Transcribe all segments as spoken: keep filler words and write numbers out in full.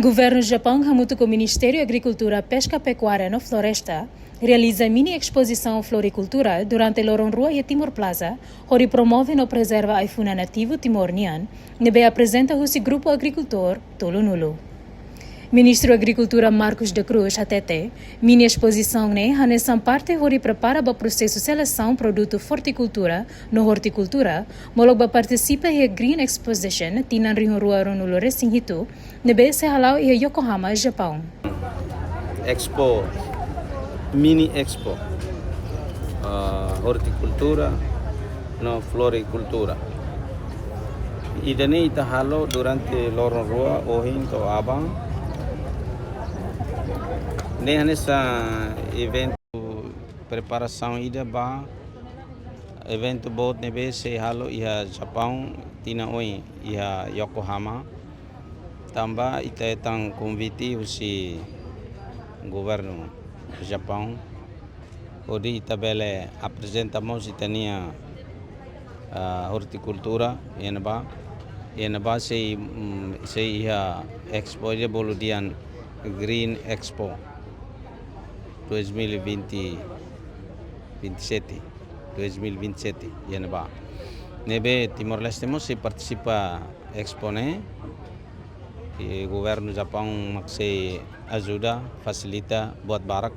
Governu Japaun hamutuk ho Ministériu Agrikultura, Peska, Pekuária no Floresta realiza mini espozisaun florikultura durante loron rua iha Timor Plaza, hodi promove no prezerva ai-funan nativu Timor nian, ne'ebé aprezenta husi grupu agrikultór tolunulu. Ministru Agrikultura Marcos da Cruz hatete, mini espozisaun ne'e hanesan parte hodi prepara ba prosesu selesaun produtu florikultura no ortikultura, molok ba partisipa iha Green Exposition tinan rihun rua ruanulu resin hitu, ne'ebé sei hala'o iha Yokohama, Japaun. Expo, mini expo, ah, ortikultura no florikultura. Ida-ne'e ita halo durante loron rua, ohin to'o aban. Ne'e hanesan eventu preparasaun ida ba eventu boot ne'ebé sei halo iha Japaun tinan oin iha Yokohama. Tanba ita hetan konvite husi governu Japaun, hodi ita bele aprezenta mós ita-nia, ah, ortikultura iha ne'ebá. Iha ne'ebá sei, mm, sei iha expo ida bolu dehan Green Expo dois mil e vinte, vinte e sete, dois mil e vinte e sete iha ne'ebá. Ne'ebé Timor-Leste mós sei partisipa expo ne'e, i governu Japaun mak sei ajuda, fasilita buat barak.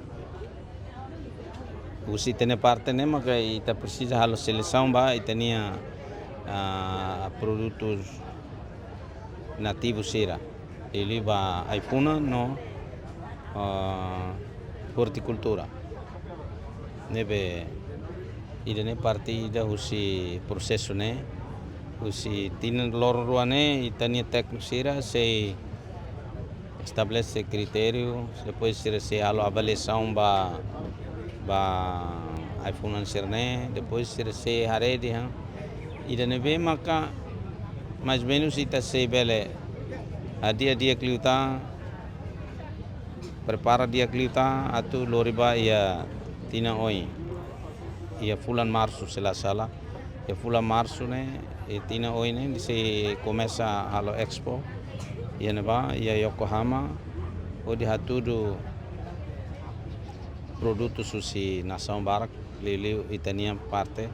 Husi ita-nia parte ne'e maka ita presiza halo selesaun ba ita-nia, ah, produtus nativu sira. Liuliu ba ai-funan no, ah, ortikultura. Ne'ebé ida-ne'e parte ida husi prosesu ne'e, husi tinan loron rua ne'e, ita-nia tékniku sira sei estabelese kritériu, depois sira sei halo avaliasaun ba, ba ai-funan sira-ne'e, depois sira sei haree dehan ida-ne'ebé maka mais ou menus ita sei bele hadi'a di'ak liután, prepara di'ak liután atu lori ba iha tinan oin, iha fulan Marsu, se la sala. Iha fulan Marsu ne'e, iha tinan oin ne'e, sei komesa halo expo iha ne'ebá, iha Yokohama, hodi hatudu produtus husi nasaun barak, liuliu ita-nia parte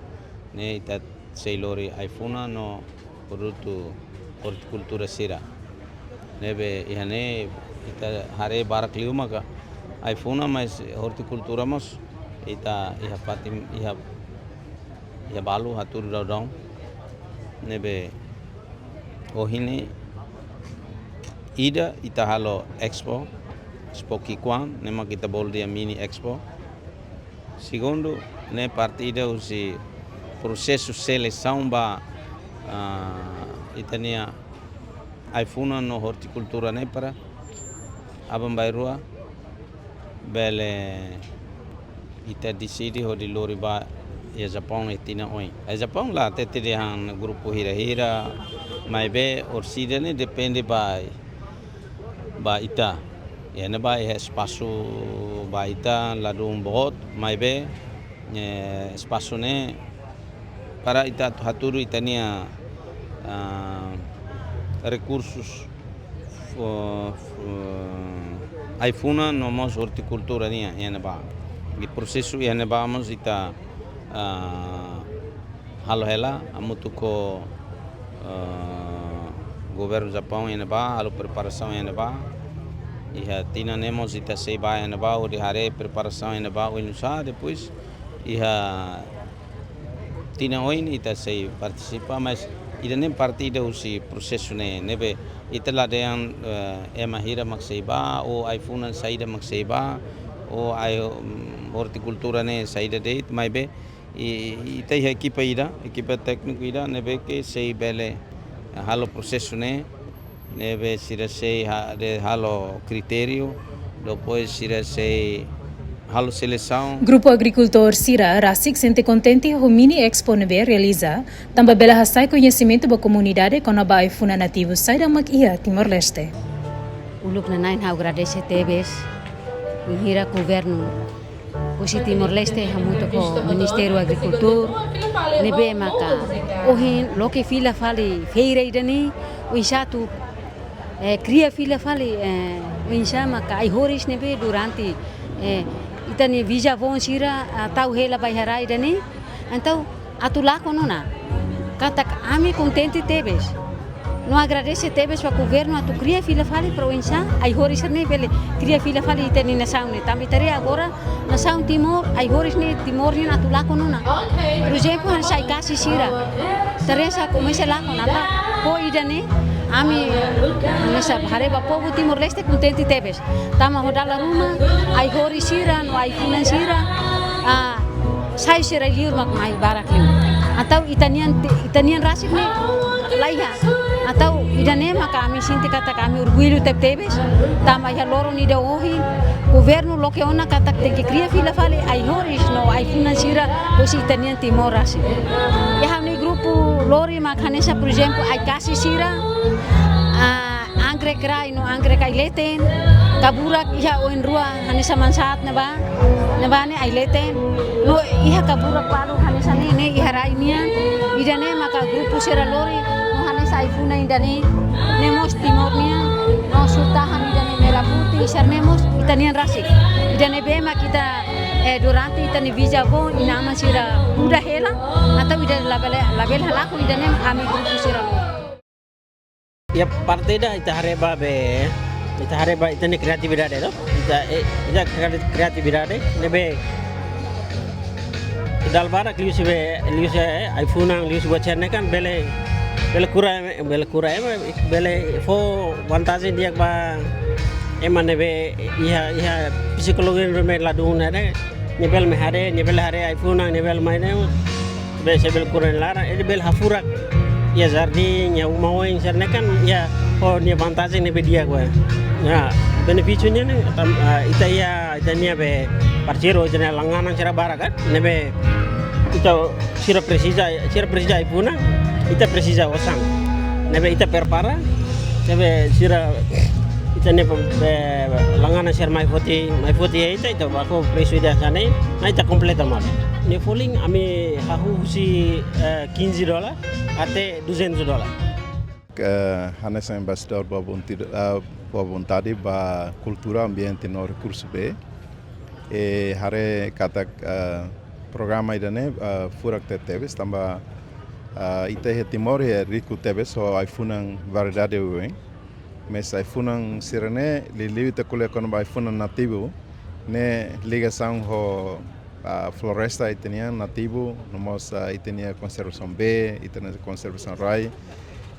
ne'e, ita sei lori ai-funan no produtu ortikultura sira. Ne'ebé iha ne'e ita haree barak liu maka ai-funan, mais ortikultura mós ita iha fatin, iha, iha balu hatudu daudaun. Ne'ebé ohin ne'e ida ita halo expo, expo ki'ikoan, ne'e mak ita bolu dehan mini expo. Segundu, ne'e parte ida husi prosesu selesaun ba, ah, ita-nia ai-funan no ortikultura ne'e para aban-bainrua bele ita deside hodi lori ba iha Japaun iha tinan oin. Iha Japaun la hatete dehan grupu hira-hira, maibé orsida ne'e depende ba, ba ita. Iha ne'ebá iha espasu ba ita ladún boot, maibé, eh, espasu ne'e para ita hatudu ita-nia, ah, rekursus, fo-, fo-, ai-funan no mós ortikultura nian iha ne'ebá. I prosesu iha ne'ebá mós ita, ah, halo hela, hamutuk ho, eh, governu Japaun iha ne'ebá, halo preparasaun iha ne'ebá. Iha tinan ne'e mós ita sei bá iha ne'ebá, hodi haree preparasaun iha ne'ebá oinsá, depois iha tinan oin ita sei partisipa, mais ida-ne'e parte ida husi prosesu ne'e, ne'ebé ita la dehan, eh, ema hira mak sei bá, ou ai-funan saida mak sei bá, ou ai, mm, ortikultura ne'e saida de'it, maibé i, i, ita iha ekipa ida, ekipa tékniku ida, ne'ebé ke sei bele halo prosesu ne'e, ne'ebé sira sei ha-, de halo kritériu, depois sira sei halo selesaun. Grupu agrikultór sira rasik sente kontente ho mini expo ne'ebé realiza, tanba bele hasai koñesimentu ba komunidade kona-ba ai-funan nativu saida mak iha Timor-Leste. Uluk nanain ha'u agradese tebes, bainhira governu husi Timor-Leste hamutuk ho Ministériu Agrikultura, ne'ebé maka ohin loke fila fali feira ida-ne'e, oinsá atu Eh, kria fila fali, eh, oinsá maka ai-horis ne'ebé durante, eh, ita-nia bizavó sira, ah, tau hela ba iha rai ida-ne'e, entaun atu lakon ona. Katak ami kontente tebes. No agradese tebes ba governu atu kria fila fali para oinsá ai-horis ne'e bele kria fila fali ita-nia nasaun ne'e. Tanba ita haree agora nasaun Timor, ai-horis ne'e Timor nian atu lakon ona. Por ezemplu, hanesan ai-kasi sira. Ita haree sá komesa lakon ona. Ho ida-ne'e, ami hanesan haree ba povu Timor-Leste kontente tebes. Tanba ho dala ruma, ai-horis sira, no ai-funan sira, ah, sai sira liur mak mai barak liu. Entaun ita-nian te-, ita-nian rasik ne'e laiha. Entaun ida-ne'e maka ami sente katak ami orgullu tebetebes. Tanba iha loron ida ohin, governu loke ona katak tenke kria fila fali ai-horis no ai-funan sira, husi ita-nian Timor rasik. Iha ha'u-nia grupu lori mak hanesan, por ezemplu, ai-kasi sira, ah, anggrek rai no anggrek ai-leten, kaburak iha oin rua hanesan mansaat ne'ebá, ne'ebá ne'e ai-leten, no iha kaburak balu hanesan ne'e, ne'e iha rai nian, ida-ne'e maka grupu sira lori, no hanesan ai-funan ida-ne'e, ne'e mós Timor nian, no surtahan ida-ne'e merah putih, sira-ne'e mós ita-nian rasik. Ida-ne'e be mak ita, eh, durante ita-nia bizavó, inan-aman sira kuda hela, entaun ida labele, labele halakon ida-ne'e ami grupu sira lori. Iha parte ida ita haree ba be, ita haree ba ita-nia kreatividade, no? Ita, eh, ita kre-, kreatividade, ne'ebé dala barak liuhusi be, liuhusi, eh, ai-funan, liuhusi buat sira-ne'e kan bele, bele kura, bele kura, eh, bele fó vantajen di'ak ba ema ne'ebé iha, iha psikolojia ne'ebé ladún ne'e, nia bele mai haree, nia bele haree ai-funan, nia bele mai ne'e, be sei bele kura nia laran, nia bele hafurak iha jardín, iha uma oin sira-ne'e kan, iha, ho nia vantajen ne'ebé di'ak ba. Ya, benefísiu nian ne'e, tam-, ah, ita iha, ita-nia be parseiru, ita-nia langganan sira barak kan, ne'ebé ita sira presiza, sira presiza ai-funan, ita presiza osan. Ne'ebé ita prepara, ne'ebé sira, ita-nia be, be, langganan sira mai foti, mai foti iha ita, ita bá fó presu ida hanesan ne'e, mai ita kompleta malu. Nia folin ami hahú husi, eh, quinze dólar até duzentos dólar. Eh, hanesan embaixadór boa vontade, ah, boa vontade ba kultura, ambiente no rekursu bee. I haree katak, ah, programa ida-ne'e, ah, furak tebetebes, tanba, ah, ita iha Timor iha riku tebes ho ai-funan variedade oioin. Mais ai-funan sira-ne'e, liuliu ita ko'alia kona-ba ai-funan nativu, ne'e ligasaun ho, ah, floresta ita-nian nativu, no mós, ah, ita-nia konservasaun bee, ita-nia konservasaun rai.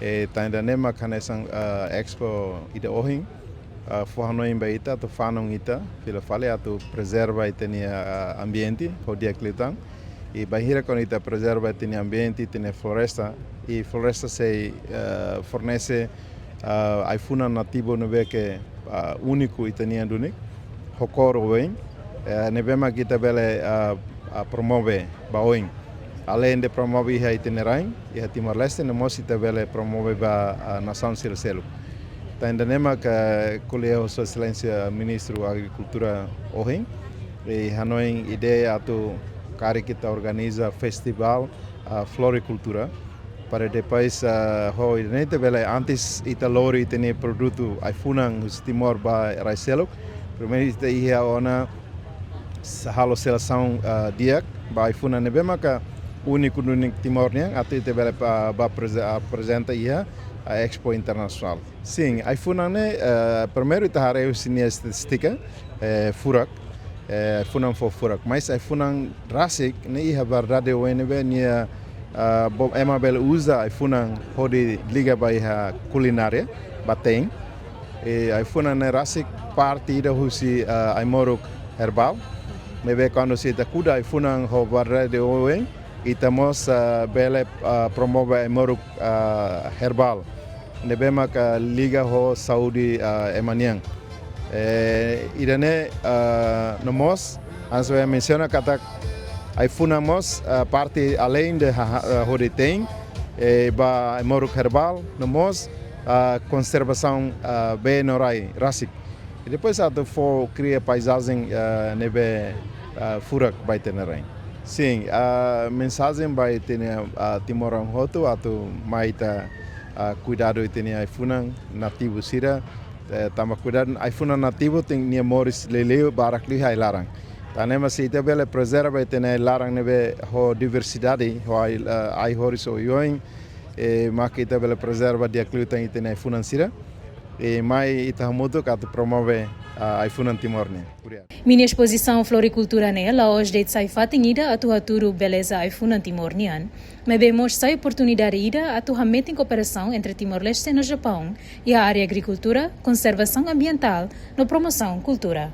I tan ida-ne'e mak hanesan, ah, expo ida ohin, ah, fó hanoin ba ita, atu fanun ita fila fali atu prezerva ita-nia, ah, ambiente ho di'ak liután. I bainhira kuandu ita prezerva ita-nia ambiente, ita-nia floresta, i floresta sei, ah, fornese, ah, ai-funan nativu ne'ebé ke, ah, úniku ita-nian duni, ho kór oioin, eh, ne'ebé mak ita bele, ah, ah, promove ba oin. Aleinde promove iha ita-nia rain, iha Timor-Leste, no mós ita bele promove ba, ah, nasaun sira seluk. Tan ida-ne'e mak ko'alia ho Sua Exelénsia Ministru Agrikultura ohin, i hanoin ideia atu karik ita organiza festivál, ah, florikultura, para depois, ah, ho ida-ne'e ita bele, antes ita lori ita-nia produtu ai-funan husi Timor ba rai seluk, primeiru ita iha ona s-, halo selesaun, ah, di'ak ba ai-funan ne'ebé maka úniku duni Timor nian, atu ita bele ba, ba apreze-, aprezenta iha, ah, Expo Internasionál. Sin, ai-funan ne'e, eh, primeiru ita haree husi nia estatístika, eh, furak, eh, ai-funan fó furak. Mais ai-funan rasik ne'e iha variedade oioin ne'ebé nia, ah, bo-, ema bele uza ai-funan hodi liga ba iha kulinária, ba te'in. I ai-funan ne'e rasik parte ida husi, ah, ai-moruk herbál. Ne'ebé kuandu se ita kuda ai-funan ho variedade oioin, ita mós, ah, bele, ah, promove ai-moruk, ah, herbál ne'ebé maka liga ho saúde, ah, ema nian. Eh, ida-ne'e, ah, no mós, hanesan mensiona katak ai-funan mós, ah, parte aleinde ha-, ha-, ah, hodi te'in, eh, ba ai-moruk herbál, no mós, ah, konservasaun, ah, bee no rai rasik. I depois atu fó kria paizajen, ah, ne'ebé, ah, furak ba ita-nia rain. Sin, ah, mensajen ba ita-nia, ah, timoroan hotu atu mai ita Kuidadu ita-nia ai-funan nativu sira, tanba kuidadu ai-funan nativu tenke nia moris leleu barak liu iha ai-laran. Tan ne'e mak se ita bele prezerva ita-nia ai-laran ne'ebé ho diversidade, ho ai-horis oioin, maka ita bele prezerva di'ak liután ita-nia ai-funan sira. Mai ita hamutuk atu promove ai-funan Timor nian. Mini espozisaun florikultura ne'e la'ós de'it sai fatin ida atu hatudu beleza ai-funan Timor nian, maibé mós sai oportunidade ida atu hametin kooperasaun entre Timor-Leste no Japaun iha área agrikultura, konservasaun ambientál no promosaun kultura.